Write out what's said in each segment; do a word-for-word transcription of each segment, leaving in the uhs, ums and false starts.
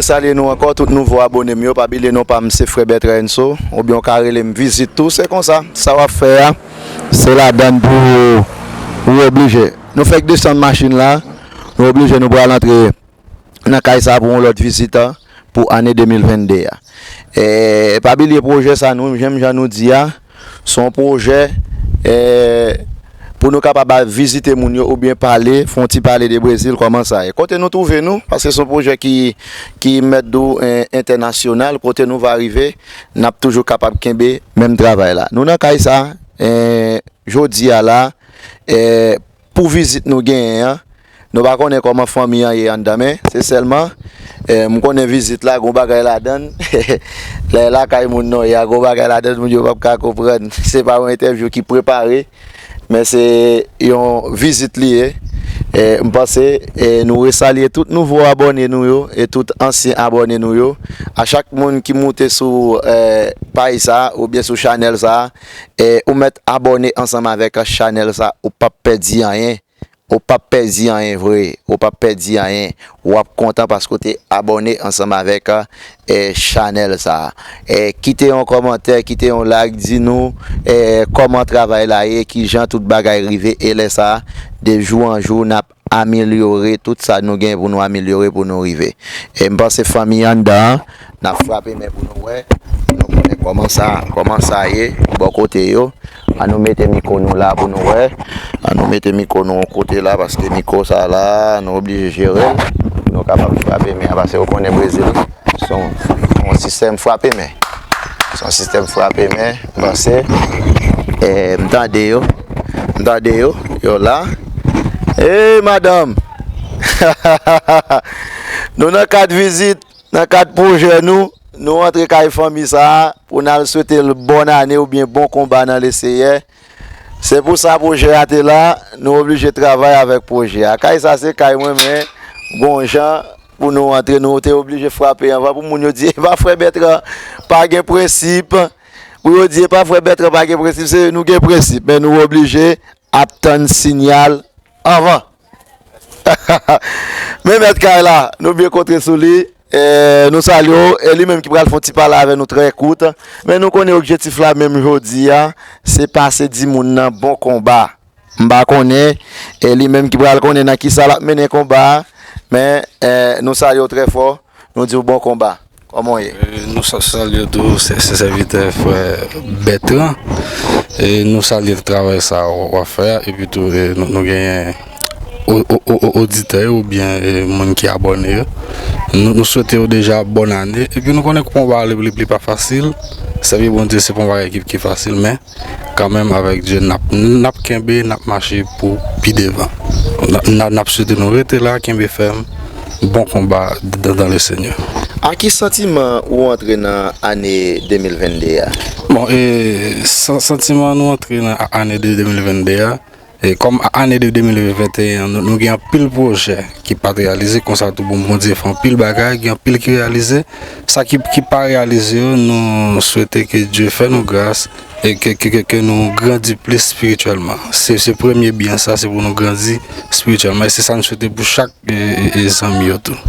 Salye nou ankò, tout nouvo abòne m yo. Pa bliye non pa m se Frè Bertrand Enso, oubyen w ka rele m Vizit tou. Se konsa, sa w ap fè a, se ladann pou ou oblije. Nou fèk desann machin la, nou oblije nou pral antre nan kay sa pou yon lòt vizit pou ane de mil venn de a. E, pa bliye pwojè sa nou, menm jan nou di a, se yon pwojè, e, pou nou kapab al vizite moun yo oubyen pale, fè yon ti pale de Brezil, kòman sa ye. Kote nou twouve nou, paske se yon pwojè ki, ki mèt di w, e, entènasyonal, kote nou va rive, n ap toujou kapab kenbe menm travay la. Nou nan kay sa, e, jodi a la, e, pou vizit nou genyen an, nou pa konnen kòman fanmi an ye anndan, men se sèlman, e, m konnen vizit la, gon bagay ladann. Lè lakay moun non ye a, gon bagay ladann, moun yo p ap ka konprann. Se pa yon entèvyou ki prepare, men se yon vizit li ye. E, m panse, e, nou resalye tout nouvo abòne nou yo e tout ansyen abòne nou yo. A chak moun ki moute sou, e, paj sa oubyen sou chanèl sa, e, ou mèt abòne ansanm avèk chanèl sa, ou p ap pèdi anyen. Ou p ap pèdi anyen vre. Ou p ap pèdi anyen. W ap kontan paske w te abòne ansanm avèk, e, chanèl sa. E, kite yon kòmantè, kite yon like, di nou, e, kòman travay la ye, kijan tout bagay rive, e lè sa, de jou an jou, n ap amelyore tout sa nou gen pou nou amelyore pou nou rive. E m panse fanmi anndan an, n ap frape men pou nou wè, pou nou konnen kòman sa, kòman sa ye bò kote yo. An nou mete mikwo nou la pou nou wè. An nou mete mikwo nou yon kote la, paske mikwo sa la, nou oblije jere l pou nou kapab frape men an, paske ou konnen Brezil se yon, se yon sistèm frape men. Se yon sistèm frape men, m panse, e, m tande yo, m tande yo, yo la. Ey, madanm! Nou nan kad vizit, nan kad pwojè nou, nou antre kay fanmi sa a pou n al swete l bòn ane oubyen bon konba nan Leseyè. Se pou sa pwojè a te la, nou oblije travay avèk pwojè a. Kay sa se kay mwen, men gon jan pou nou antre, nou te oblije frape anvan pou moun yo di, "Epa Frè Bertrand pa gen prensip." Pou yo di, "Epa Frè Bertrand pa gen prensip," se nou gen prensip, men nou oblije ap tann siyal anvan. Men mèt kay la, nou byen kontre sou li. E, nou salye w. E li menm ki pral fè yon ti pale avè nou trè kout. Men nou konnen objektif la menm jodi a, se pase di moun nan bon konba. M pa konnen, e li menm ki pral konnen nan kisa l ap mennen konba a. Men, e, nou salye w trè fò. Nou di w bon konba. Kòman w ye? E, nou sa-, salye tou, se, se sèvitè frè Bètran. E nou salye travay sa w, w ap fè a. Epi tou, e, nou, nou genyen o-, o-, o-, o-, oditè yo oubyen, e, moun ki abòne yo. Nou, nou swete yo deja bòn ane. Epi nou konnen konba a li, li, li pa fasil. Sèvi Bondye se pa yon bagay ki, ki fasil, men kanmenm avèk Dye n ap, n ap kenbe, n ap mache pou pi devan. N, n, n ap swete nou rete la, kenbe fèm, bon konba dan, dan le Senyè. A ki santiman ou antre nan ane de mil venn de a? Bon, e, san-, santiman nou antre nan a-, ane de de mil venn de a, e kòm a-, ane de de mil venteyen an, nou, nou gen anpil pwojè ki pa t reyalize, konsa tou bon, Bondye fè anpil bagay, gen anpil ki reyalize. Sa ki, ki pa reyalize yo, nou swete ke Dye fè nou gras e ke, ke, ke, ke nou grandi plis espirityèlman. Se, se premye bi an sa, se pou nou grandi espirityèlman. E se sa n swete pou chak, e, e, e, zanmi yo tou.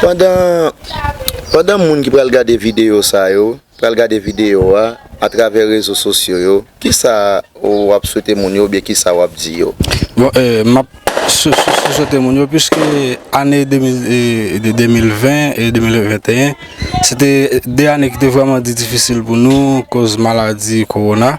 Pandan, pandan moun ki pral gade videyo sa yo, pral gade videyo a atravè rezo sosyo yo, kisa w ap swete moun yo oubyen kisa w ap di yo? Bon, e, m ap sou-, sou-, sou-, swete moun yo, piske ane de mil, e, de de mil ven e de mil venteyen, se te de ane ki te vrèman di-, difisil pou nou, koz maladi kowona.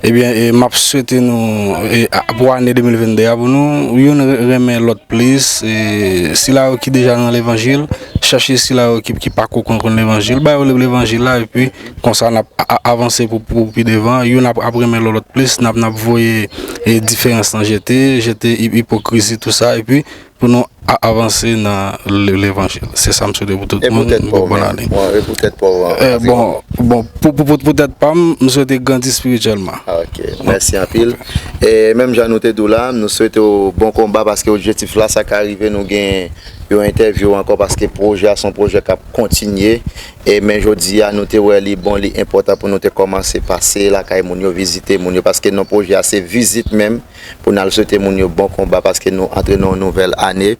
Ebyen, e, m ap swete nou, e, a, pou ane de mil venn de a, pou nou youn re-, renmen lòt plis, e, sila yo ki deja nan levanjil, chèche sila yo ki, ki pako konn, konn levanjil, ba yo le-, levanjil la, epi konsa n ap a, a, avanse pou, pou pi devan, youn ap, ap renmen lòt, lòt plis, n ap, n ap voye, e, diferans lan jete, jete ip-, ipokrizi, tou sa, epi pou nou a, avanse nan le-, levanjil. Se sa m swete pou tout moun, bon, bòn ane. Bon, e pou tèt pa w, e, bon, bon, pou, pou, pou, pou tèt pa m, m swete grandi espirityèlman. Ah, ok, mèsi anpil. E menm jan nou te di w la, nou swete w bon konba, paske objektif la, sa ka rive, nou gen yon entèvyou ankò, paske pwojè a se yon pwojè k ap kontinye. E men jodi a, nou te wè li bon, li enpòtan pou nou te kòmanse pase lakay moun yo, vizite moun yo, paske non, pwojè a se vizit menm, pou n al swete moun yo bon konba, paske nou antre nan yon nouvèl ane.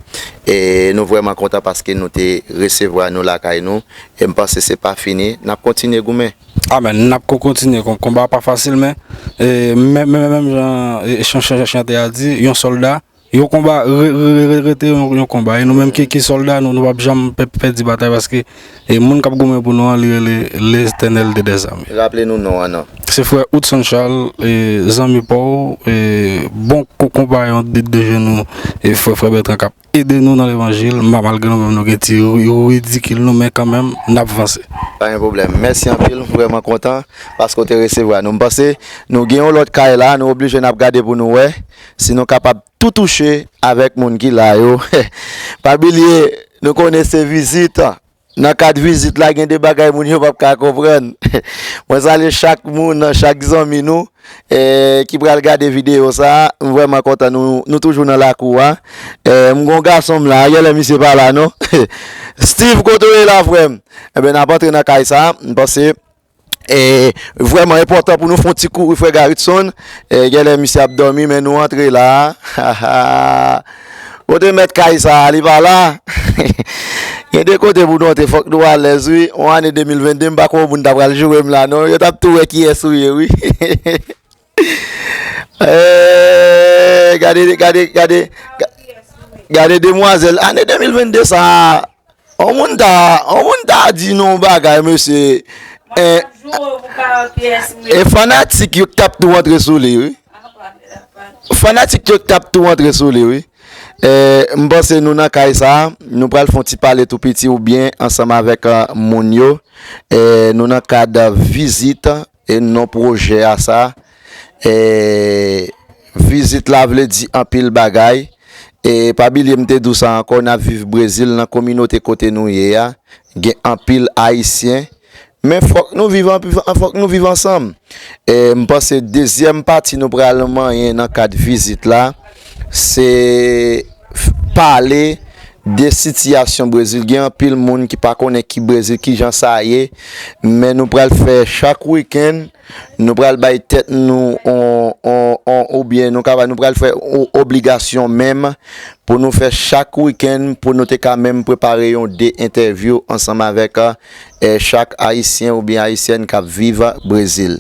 E nou vrèman kontan paske nou te resevwa nou lakay nou. E m panse se pa fini, n ap kontinye goumen. Amèn. N ap ko- kontinye. Kon- Konba pa fasil, men, e, men, men, men, menm jan, e, chan- chan- chante a di, yon sòlda, yon konba re- re- re- rete yon, yon konba. E nou menm ki, ki sòlda, nou, nou p ap janm pè- pèdi batay, paske, e, moun k ap goumen pou nou an, li rele Letènèl de dèzame. Raple nou non an non. Se frè Hudson Charles, e, zanmi pa w, e, bon ko- konpayon de, de je nou, e, frè, frè Bertrand k ap ede nou nan levanjil, ma- malgre nou menm nou gen ti ri- ridikil nou, men kanmenm, n ap vanse. Pa gen pwoblèm. Mèsi anpil, m vrèman kontan paske w te resevwa nou. M panse nou gen yon lòt kay la, nou oblije n ap gade pou nou wè si nou kapab tou touche avèk moun ki la yo. Pa bliye, nou konnen se vizit. Nan kad vizit la, gen de bagay moun yo p ap ka konprann. Mwen salye chak moun, chak zanmi nou, eh, ki pral gade videyo sa a. M vrèman kontan nou, nou toujou nan lakou a. Eh, m gon gason m la, genlè misye pa la non. Steve, kote w ye la, frè m? Enben, n ap antre nan kay sa a. M panse, eh, vrèman enpòtan pou nou fè yon ti kouri, frè Garitson. Eh, genlè misye ap dòmi, men nou antre la. Kote mèt kay sa a, li pa la? Gen de kote pou nou antre, fòk nou alèz, wi. Yon ane de mil venn de, m pa kwè yon moun ta pral joure m la, non. Yo t ap tou wè kiyès ou ye, wi. Eh, gade, gade, gade, ga- gade demwazèl. Ane de mil venn de sa a, yon moun ta, yon moun ta di nou yon bagay, mesye. Eh, e fanatik yo k t ap tou antre sou li, wi. Fanatik yo k t ap tou antre sou li, wi. Eh, m panse nou nan kay sa a, nou pral fè yon ti pale tou piti oubyen ansanm avèk, eh, moun yo. Eh, nou nan kad vizit e non pwojè a sa. Eh, vizit la vle di anpil bagay. E pa bliye m te di w sa ankò, n ap viv Brezil nan kominote kote nou ye a. Gen anpil Ayisyen. Men fòk nou viv anpi- fòk nou viv ansanm. E m panse dezyèm pati nou pral manyen nan kad vizit la, se f- pale de sitiyasyon Brezil. Gen anpil moun ki pa konnen ki Brezil, ki jan sa ye. Men nou pral fè chak wikenn, nou pral bay tèt nou on, on, on, oubyen nou ka, nou pral fè o- obligasyon menm pou nou fè chak wikenn, pou nou te ka menm prepare yon de entèvyou ansanm avèk, eh, chak Ayisyen oubyen Ayisyèn k ap viv Brezil.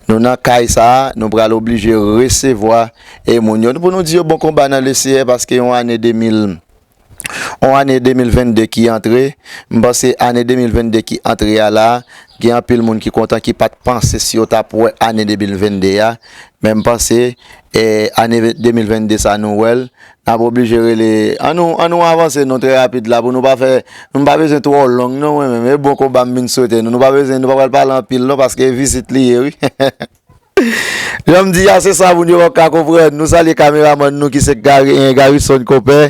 Nou nan kay sa a, nou pral oblije resevwa, eh, moun yo. Pou nou di yo bon konba nan Leseyè, paske yon ane de mil, yon ane de mil venn de ki antre, m panse ane de mil venn de ki antre a la, gen anpil moun ki kontan ki pa t panse si yo t ap wè ane de mil venn de a. Men m panse, eh, ane de mil venn de sa nou wè l, n ap oblije rele. Ann nou, ann nou avanse non trè rapid la pou nou pa fè, nou pa bezwen twò long non mwen menm. E bon konba m vin swete nou. Nou pa bezwen, nou pa pral pale anpil non paske vizit li ye wi. Jan m di a, se sa moun yo p ap ka konprann. Nou salye kameramann nou ki se Gary, eh, Garrison Kopè.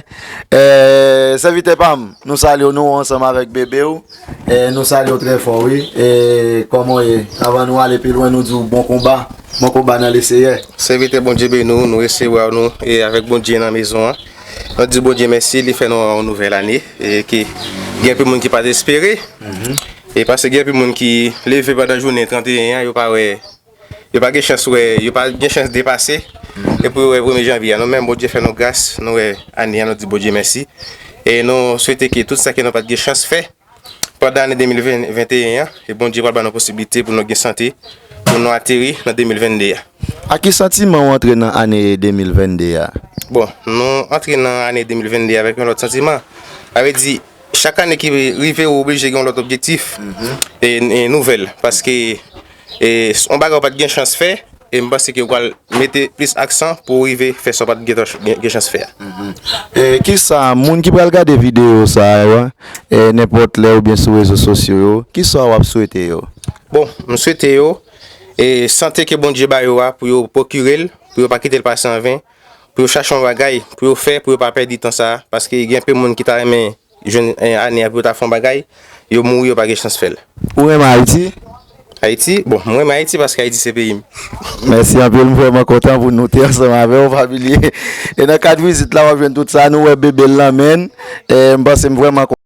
Eh, sèvitè pa m, nou salye w, nou ansanm avèk bebe w. Eh, nou salye w trè fò, wi. Eh, kòman w ye? Avan nou ale pi lwen, nou di w bon konba. Bon konba nan Leseyè. Sèvitè Bondye beni w, nou resevwa w, nou, e avèk Bondye nan mezon an. Nou di Bondye mèsi, li fè nou yon nouvèl ane, e ke gen anpil moun ki pa t espere. E paske gen anpil moun ki leve pandan jounen trannteyen an, yo pa wè, yo pa gen chans wè, yo pa gen chans depase. E pou yo wè premye janvye a, nou menm Bondye fè nou gras, nou wè ane a, nou di Bondye mèsi. E nou swete ke tout sa ke nou pa t gen chans fè pandan ane de mil venteyen an, e Bondye pral ban nou posiblite pou nou gen sante, pou nou ateri nan de mil vennde a. Ak ki santiman w antre nan ane de mil vennde a? Bon, nou antre nan ane de mil vennde a avèk yon lòt santiman. Sa vle di, chak ane ki rive, ou oblije gen yon lòt objektif e, e nouvèl. Paske e, s- yon bagay ou pa t gen chans fè, e m panse ke ou pral mete plis aksan pou w rive fè sa w pa t gentan ch- gen, gen chans fè a. E, kisa moun ki pral gade videyo sa yo, e, nenpòt lè oubyen sou rezo sosyo yo, kisa w ap swete yo? Bon, m swete yo, e, sante ke Bondye ba yo a, pou yo pwokire l, pou yo pa kite l pase an ven, pou yo chache yon bagay, pou yo fè, pou yo pa pèdi tan sa a, paske gen anpil moun ki ta renmen jwenn, e, ane a pou yo ta fè yon bagay, yo mouri, yo pa gen chans fè l. Ou renmen Ayiti? Ayiti, bon, mwen renmen Ayiti paske Ayiti se peyi m. Mèsi anpil, m vrèman kontan pou nou te ansanm avè w, pa bliye. E nan kad vizit la, w ap jwenn tout sa, nou wè bebe l nan men l. E m panse m vrèman kontan.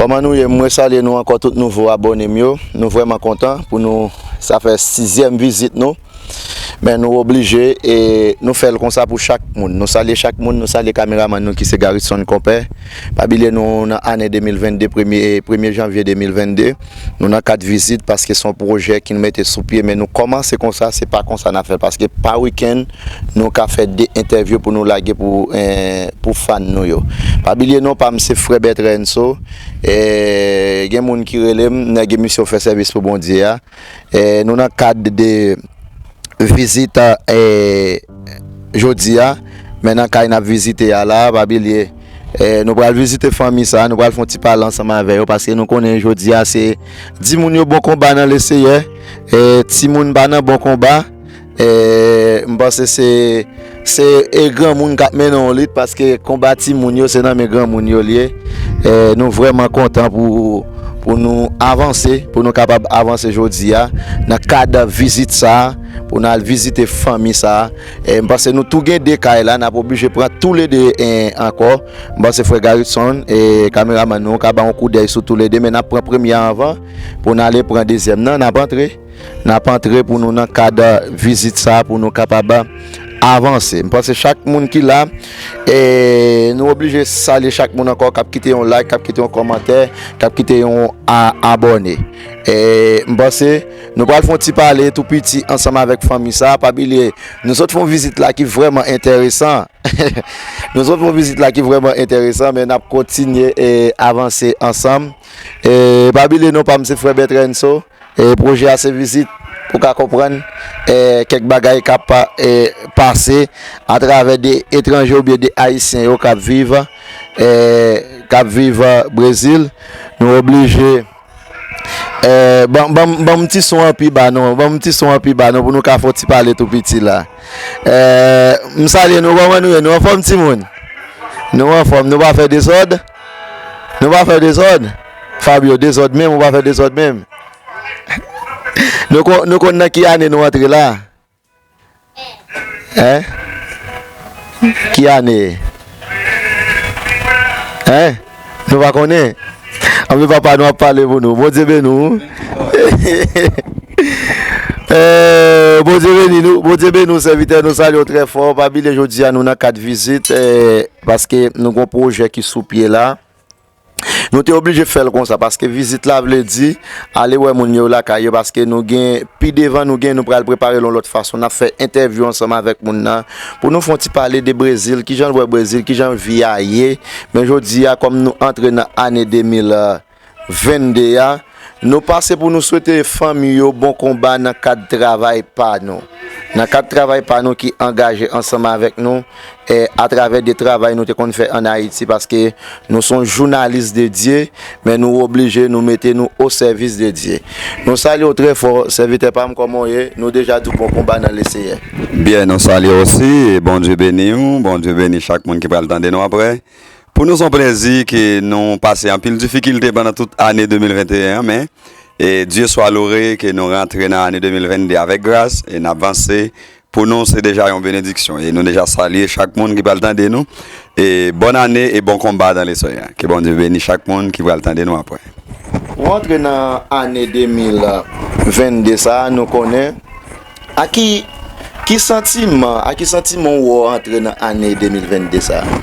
Kòman nou ye? Mwen salye nou ankò tout nouvo abòne m yo. Nou vrèman kontan pou nou, sa fè sizyèm vizit nou. Men nou oblije e nou fè l konsa pou chak moun. Nou salye chak moun, nou salye kameramann nou ki se Garitson Konpè. Pa bliye nou nan ane de mil vennde, premye, premye janvye de mil vennde. Nou nan kad vizit paske se yon pwojè ki nou mete sou pye, men nou kòmanse konsa, se pa konsa n ap fè l, paske pa wikenn, nou ka fè de entèvyou pou nou lage pou, eh, pou fan nou yo. Pa bliye non pa m se Frè Bertrand Enso. Eh, gen moun ki rele m, nèg emisyon Fè Sèvis pou Bondye a. Eh, nou nan kad de vizit, eh, jodi a, men nan kay n ap vizite a la, pa bliye, eh, nou pral vizite fanmi sa, nou pral fè yon ti pale ansanm avè yo, paske nou konnen jodi a se di moun yo bon konba nan Leseyè, eh, timoun pa nan bon konba, eh, m panse se, se, eh, granmoun k ap mennen yon lit, paske konba timoun yo, se nan men granmoun yo l ye. Eh, nou vrèman kontan pou, pou nou avanse, pou nou kapab avanse jodi a, nan kad vizit sa a, pou n al vizite fanmi sa a. E m panse nou tou gen de kay la, n ap oblije pran toulede, eh, ankò. M panse frè Garitson, e kameramann nou, ka ba yon koudèy sou toulede, men n ap pran premye a anvan, pou n ale pran dezyèm nan, n ap antre. N ap antre pou nou nan kad vizit sa a, pou nou kapab avanse. M panse chak moun ki la, e nou oblije salye chak moun ankò, k ap kite yon like, k ap kite yon kòmantè, k ap kite yon a-, abòne. E m panse nou pral fè yon ti pale tou piti ansanm avèk fanmi sa a. Pa bliye, nou sot fè yon vizit la ki vrèman enteresan. Nou sot fè yon vizit la ki vrèman enteresan, men n ap kontinye e avanse ansanm. E pa bliye non pa m se frè Bertrand Enso. E pwojè a se vizit pou ka konprann, e kèk bagay k ap, e pase atravè de etranje oubyen de Ayisyen yo k ap viv, e k ap viv Brezil. Nou oblije, e ban, ban, ban m ti son an pi ba non, ban m ti son an pi ba non pou nou ka fè yon ti pale tou piti la. E m salye nou, kòman nou ye? Nou anfòm timoun? Nou anfòm, nou pa fè dezòd? Nou pa fè dezòd? Fabio, dezòd menm, ou pa fè dezòd menm? Nou kon-, nou konn nan ki ane nou antre la? Hein? Ki ane? Hein? Nou pa konnen? Anben papa, nou ap pale pou nou. Bondye beni w. Eh, Bondye beni nou. Bondye beni w, sèvitè. Nou salye w trè fò. Pa bliye jodi a nou nan kad vizit, eh, paske nou gon pwojè ki sou pye la. Nou te oblije fè l konsa, paske vizit la vle di ale wè moun yo lakay yo, paske nou gen, pi devan nou gen, nou pral prepare l yon lòt fason, n ap fè entèvyou ansanm avèk moun nan, pou nou fè yon ti pale de Brezil, kijan l wè Brezil, kijan vi a ye. Men jodi a, kòm nou antre nan ane de mil vennde a, nou pase pou nou swete fanmi yo bon konba nan kad travay pa nou. Nan kad travay pa nou ki angaje ansanm avèk nou, e, atravè de travay nou te konn fè ann Ayiti, paske nou se yon jounalis de Dye, men nou oblije nou mete nou o sèvis de Dye. Nou salye w trè fò, sèvitè pa m, kòman w ye? Nou deja di w bon konba nan Leseyè. Byen, nou salye w osi, e Bondye beni w, Bondye beni chak moun ki pral tande nou apre. Pou nou, se yon plezi ke nou pase anpil difikilte pandan tout ane de mil venteyen an, men, e, Dye swa lore ke nou rantre nan ane de mil vennde avèk gras e n ap vanse. Pou nou, se deja yon benediksyon e nou deja salye chak moun ki pral tande nou. E bòn ane e bon konba dan Leseyè. Ke Bondye beni chak moun ki pral tande nou apre. Ou antre nan ane de mil vennde sa a, nou konnen. A ki, ki santiman, a ki santiman ou wè w antre nan ane de mil vennde sa a?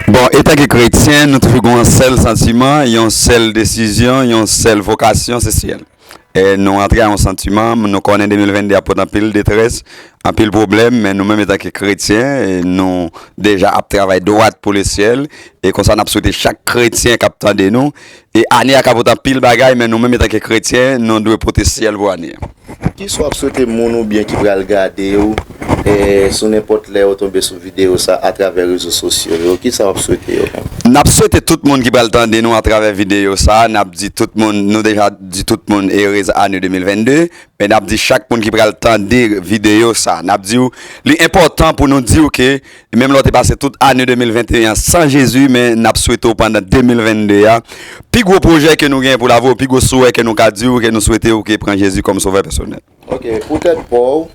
Bon, etanke kretyen, nou toujou gen yon sèl santiman, yon sèl desizyon, yon sèl vokasyon, se syèl. E nou antre a yon santiman, nou konnen de mil vennde ap pote anpil detrès, anpil pwoblèm, men nou menm, etanke kretyen, e nou deja ap travay dwat pou lesyèl. E konsa, n ap swete chak kretyen k ap tande nou, e ane a ka pote anpil bagay, men nou menm, etanke kretyen, nou dwe pote syèl pou ane a. Kisa w ap swete moun oubyen ki pral gade w, e, sou nenpòt lè yo tonbe sou videyo sa atravè rezo sosyo yo? Kisa w ap swete yo menm? N ap swete tout moun ki pral tande nou atravè videyo sa, n ap di tout moun, nou deja di tout moun erez ane de mil vennde, men n ap di chak moun ki pral tande videyo sa, n ap di w, li enpòtan pou nou di w ke, menm lè w te pase tout ane de mil venteyen an san Jezi, men n ap swete w pandan de mil vennde a, pi gwo pwojè ke nou gen pou lavi w, pi gwo swè ke nou ka di w, ke nou swete w ke pran Jezi kòm sovè pèsonèl. Ok, pou tèt pa w,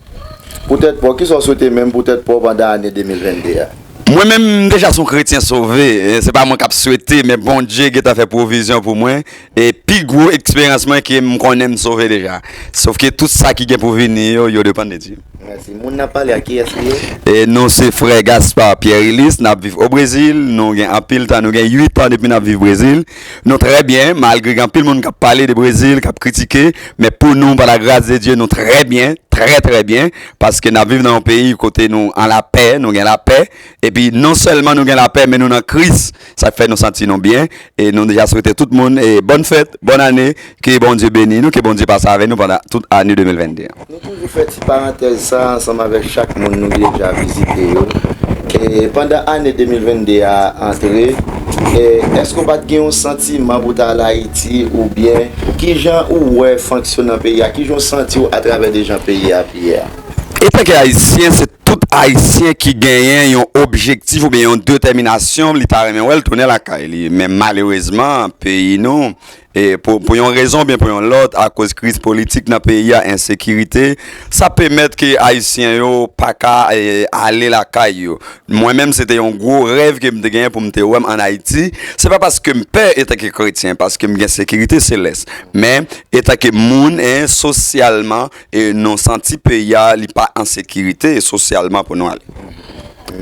pou tèt pa w, kisa w swete menm pou tèt pa w pandan ane de mil vennde a? Mwen menm, m deja se yon kretyen sove. E, se pa mwen k ap swete, men Bondye gentan fè pwovizyon pou mwen. E pi gwo eksperyans mwen ke m konnen m sove deja. Sofke tout sa ki gen pou vini yo, yo depann de Dye. Mèsi. Moun n ap pale a, kiyès li ye? E nou se frè Gaspard Pierre Ulysse, n ap viv o Brezil. Nou gen anpil tan, nou gen uit an depi n ap viv Brezil. Nou trè byen, malgre gen anpil moun k ap pale de Brezil, k ap kritike, men pou nou, pa la gras de Dye, nou trè byen, trè, trè byen, paske n ap viv nan yon peyi kote nou an lapè, nou gen lapè, epi non sèlman nou gen lapè, men nou nan Kris, sa k fè nou santi nou byen, e nou deja swete tout moun, e bòn fèt, bòn ane, ke Bondye beni nou, ke Bondye pase avè nou pandan tout ane de mil vennde a. Nou toujou fè ti parantèz sa ansanm avèk chak moun nou deja vizite yo. E pandan ane de mil vennde a antre, e èske w pa t gen yon santiman pou w t al Ayiti, oubyen kijan ou wè fonksyonman peyi a, kijan w santi w atravè de jan peyi a ap ye a? Etanke Ayisyen, se tout Ayisyen ki genyen yon objektif oubyen yon detèminasyon, li ta renmen wè l tounen lakay li. Men malerezman, peyi nou, e pou, pou yon rezon oubyen pou yon lòt, akoz kriz politik nan peyi a, ensekirite, sa pèmèt ke Ayisyen yo pa ka, e, ale lakay yo. Mwen menm, se te yon gwo rèv ke m te genyen pou m te wè m ann Ayiti. Se pa paske m pè etanke kretyen, paske m gen sekirite selès. Men, etanke moun, en, sosyalman, e nou santi peyi a, li pa an sekirite sosyalman pou nou ale.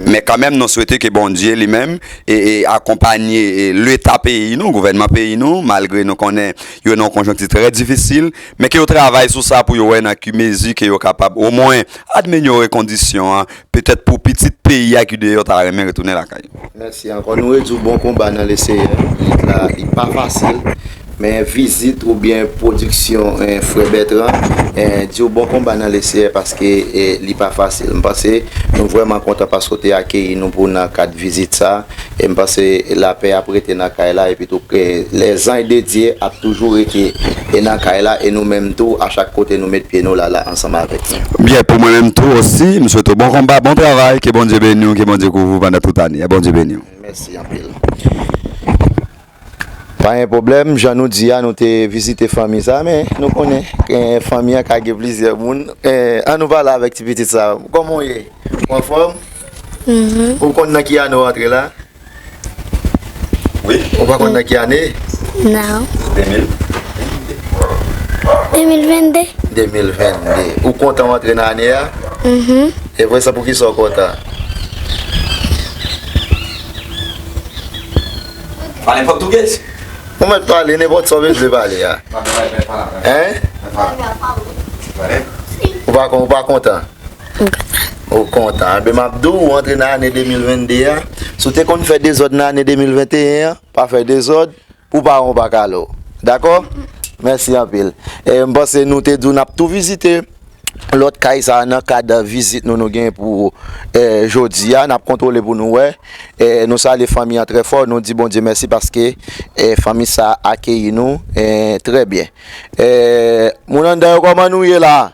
Men kanmenm, nou swete ke Bondye li menm e, e akonpanye, e, Leta peyi nou, gouvènman peyi nou, malgre nou konnen yo nan yon konjonkti trè difisil, men ke yo travay sou sa pou yo wè nan ki mezi ke yo kapab omwen amelyore kondisyon an, petèt pou pitit peyi a ki deyò ta renmen retounen lakay yo. Mèsi ankò. Nou redi w bon konba nan Leseyè. Lit la, li pa fasil. Men vizit oubyen pwodiksyon, eh, Frè Bètran, eh, di w bon konba nan Leseyè paske, eh, li pa fasil. M panse nou vrèman kontan paske w te akeyi nou pou nan kad vizit sa. E m panse lapè ap rete nan kay la, epi tou, eh, les anges de Dieu ap toujou rete, eh, nan kay la, e nou menm tou, a chak kote nou met pye nou la, la ansanm avèk nou. Byen, pou mwen menm tou osi, m swete w bon konba, bon travay, ke Bondye beni w, ke Bondye kouvri w pandan tout ane a. Bondye beni w. Mèsi anpil. Pa gen pwoblèm, jan nou di a, nou te vizite fanmi sa, men nou konnen, eh, fanmi an ka gen plizyè moun. Eh, ann nou pale avèk ti pitit sa. Kòman w ye? Ou anfòm? Mhm. Ou konn nan ki ane w antre la? Wi. Ou pa konn nan ki ane? Non. De mil? De mil vennde. De mil vennde. Ou kontan w antre nan ane a? Mhm. E vre sa, poukisa w kontan? Pale pòtugèz. Ou mèt pale nenpòt sa w bezwen pale a. Hein? Ou pa kon-, ou pa kontan? Ou kontan. Enben, m ap di w, ou antre nan ane de mil vennde a. Si w te konn fè dezòd nan ane de mil venteyen an, pa fè dezòd, pou paran w pa kale w. Dakò? Mèsi anpil. E m panse nou te di w n ap tou vizite lòt kay sa a nan kad vizit nou, nou gen pou, eh, jodi a. N ap kontwole pou nou wè. Eh, nou salye fanmi an trè fò. Nou di Bondye mèsi paske, eh, fanmi sa a akeyi nou, eh, trè byen. Eh, moun anndan yo, kòman nou ye la?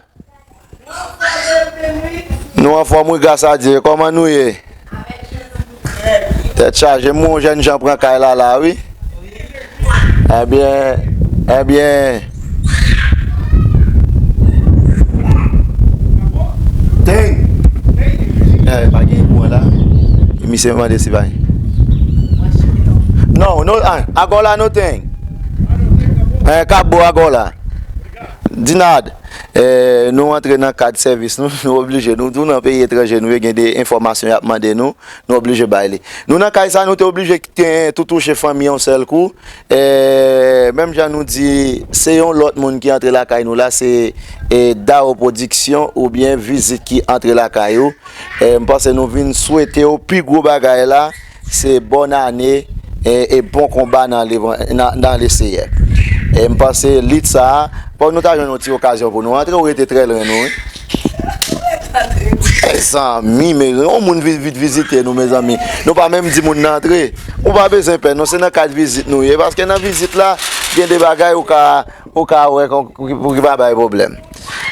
Nou anfòm, wi, gras a Dye. Kòman nou ye? Tèt chaje, m wè yon jènjan pran kay la, la, wi. Ebyen, ebyen. Teng! Eh, pa gen kouran la. Misye mande si pa gen. Non, non, ah, agò la, non, teng. Eh, kabo agò la. Dinard, eh, nou antre nan kad sèvis nou, nou oblije, nou tou nan peyi etranje, nou ye gen de enfòmasyon y ap mande nou, nou oblije bay li. Nou nan kay sa, nou te oblije kite tou touche fanmi yon sèl kou. Eh, menm jan nou di, se yon lòt moun ki antre lakay nou la, se, eh, Dao Production oubyen Vizit ki antre lakay ou. Eh, m panse nou vin swete w pi gwo bagay la, se bòn ane e, e bon konba nan levan-, nan, nan Leseyè. E m panse lit sa a, fò nou ta jwenn yon ti okazyon pou nou antre, ou rete trè lwen nou, wi. Mezanmi, mezanmi, yon moun vi-, vit vizite nou, mezanmi. Nou pa menm di moun nan antre. Ou pa bezwen pè, non, se nan kad vizit nou ye. Paske nan vizit la, gen de bagay ou ka, ou ka wè kon, pou ki, pou ki pa bay pwoblèm.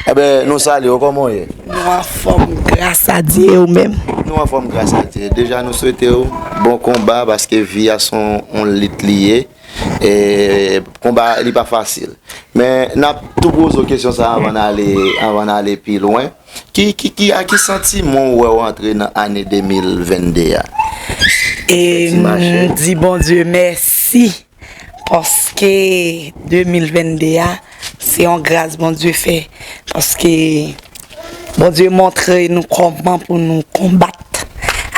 Enben, nou salye w, kòman w ye? Nou anfòm, gras a Dye, e ou menm? Nou anfòm, gras a Dye. Deja, nou swete w bon konba, paske vi a se yon, yon lit li ye. E konba, li pa fasil. Men, n ap tou poze w kesyon sa a anvan n ale, anvan n ale pi lwen. Ki, ki, ki, a ki santiman w wè w antre nan ane de mil venn de a? E m di Bondye mèsi. Paske de mil venn de a, se yon gras Bondye fè. Paske Bondye montre nou kòman pou nou konbat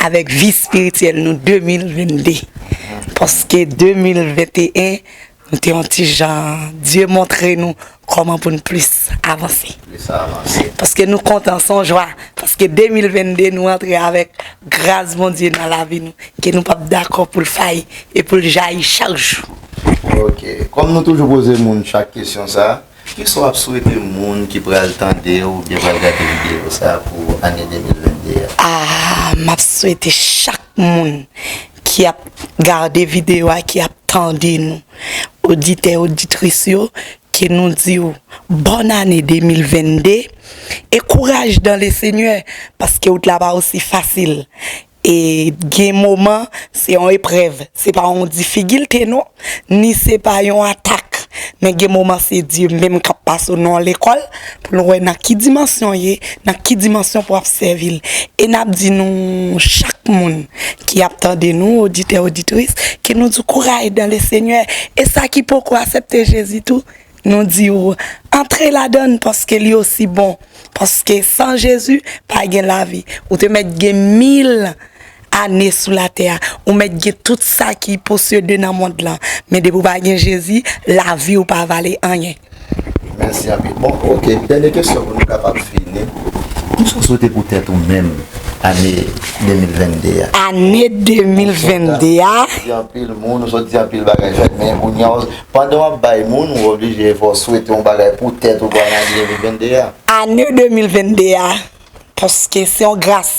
avèk vi espirityèl nou de mil venn de. Paske de mil venn e en, nou te yon ti jan, Dye montre nou kòman pou n plis avanse. Plis avanse. Paske nou kontan, se yon jwa. Paske de mil venn de, nou antre avèk gras Bondye nan lavi nou, ke nou p ap dakò pou l fayi e pou l jayi chak jou. Ok. Kòm nou toujou poze moun chak kesyon sa, kisa w ap swete moun ki pral tande w oubyen pral gade videyo sa pou ane de mil venn de a? Ah, m ap swete chak moun ki ap gade videyo a, ki ap tande nou, oditè, oditris yo, ke nou di w bòn ane de mil venn de e kouraj dan le Senyè, paske wout la pa osi fasil. E gen moman, se yon eprèv, se pa yon difikilte non, ni se pa yon atak, men gen moman se Dye menm k ap pase w nan yon lekòl pou l wè nan ki dimansyon w ye, nan ki dimansyon pou w ap sèvi l. E n ap di nou, chak moun ki ap tande nou, oditè, oditris, ke nou di w kouraj dan le Senyè. E sa ki poko aksepte Jezi tou, nou di w, antre ladan l, paske li osi bon. Paske san Jezi, pa gen lavi. Ou te mèt gen mil ane sou latè a. Ou mèt gen tout sa ki posede nan mond lan. Men depi w pa gen Jezi, lavi w pa vale anyen. Mèsi anpil. Bon, ok, dènye kesyon pou nou kapab fini. Kisa w swete pou tèt ou menm ane de mil venn de a? Ane de mil venn de a? Ou sot di anpil moun, ou sot di anpil bagay fèt, men kounye a, pandan w ap bay moun, ou oblije fò w swete yon bagay pou tèt ou pou ane de mil venn de a. Ane de mil venn de a, paske se yon gras.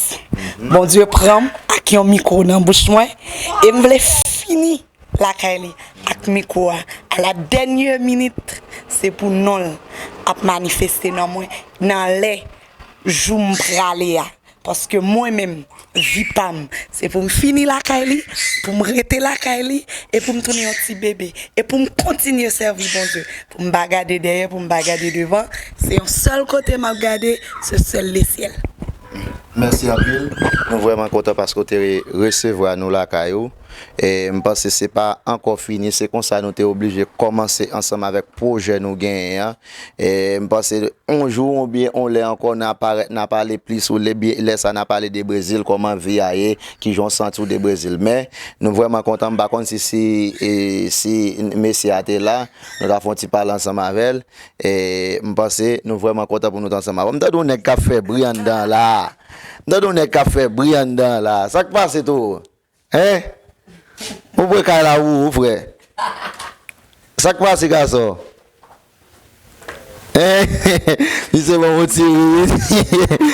Bondye pran m ak yon mikwo nan bouch mwen, e m vle fini lakay li ak mikwo a. A la dènye minit, se pou non l ap manifeste nan mwen, nan lè jou m prale a. Paske mwen menm, vi pa m, se pou m fini lakay li, pou m rete lakay li, e pou m tounen yon ti bebe, e pou m kontinye sèvi Bondye, pou m pa gade dèyè, pou m pa gade devan. Se yon sèl kote m ap gade, se sèl lesyèl. Mèsi anpil. Nou vrèman kontan paske w te resevwa nou lakay ou. E m panse se pa ankò fini, se konsa nou te oblije kòmanse ansanm avèk pwojè nou genyen an. E m panse yon jou oubyen yon lè ankò, n a parèt, n a pale plis, ou lè, lè sa n a pale de Brezil, kòman vi a ye, kijan w santi w de Brezil. Men, nou vrèman kontan, m pa konn si, si, e, si mesye a te la, nou ta fè yon ti pale ansanm avè l. E m panse nou vrèman kontan pou nou t ansanm avè w. M tande yon nèg k ap fè bri anndan la. M tande yon nèg k ap fè bri anndan la. Sa k pase tou? Hein? Ou pran kay la pou ou, frè. Sa k pase, gason? Hein? Misye ban yon ti ri, wi.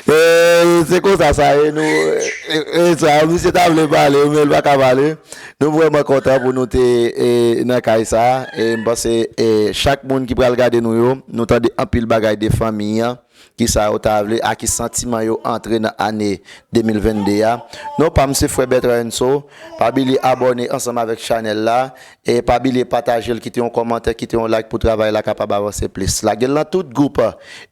Eh, se konsa sa ye, nou, eh, eh, sa, misye ta vle pale, men l pa ka pale. Nou vrèman kontan pou nou te, eh, nan kay sa. E m panse, eh, chak moun ki pral gade nou yo, nou tande anpil bagay de fanmi an. kisa yo ta vle, a ki santiman yo antre nan ane de mil venn de a. Non pa m se frè Bertrand Enso. Pa bliye abòne ansanm avèk chanèl la. E pa bliye pataje l, kite yon kòmantè, kite yon like pou travay la kapab avanse plis. Lage l nan tout gwoup.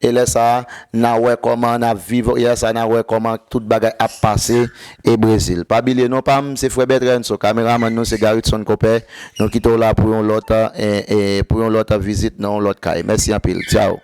E lè sa a, n a wè kòman n ap viv. E lè sa a, n a wè kòman tout bagay ap pase e Brezil. Pa bliye non pa m se frè Bertrand Enso. Kameramann nou se Garitson Kopè. Nou kite w la pou yon lòt, e, e, pou yon lòt vizit nan yon lòt kay. Mèsi anpil. Tchaw.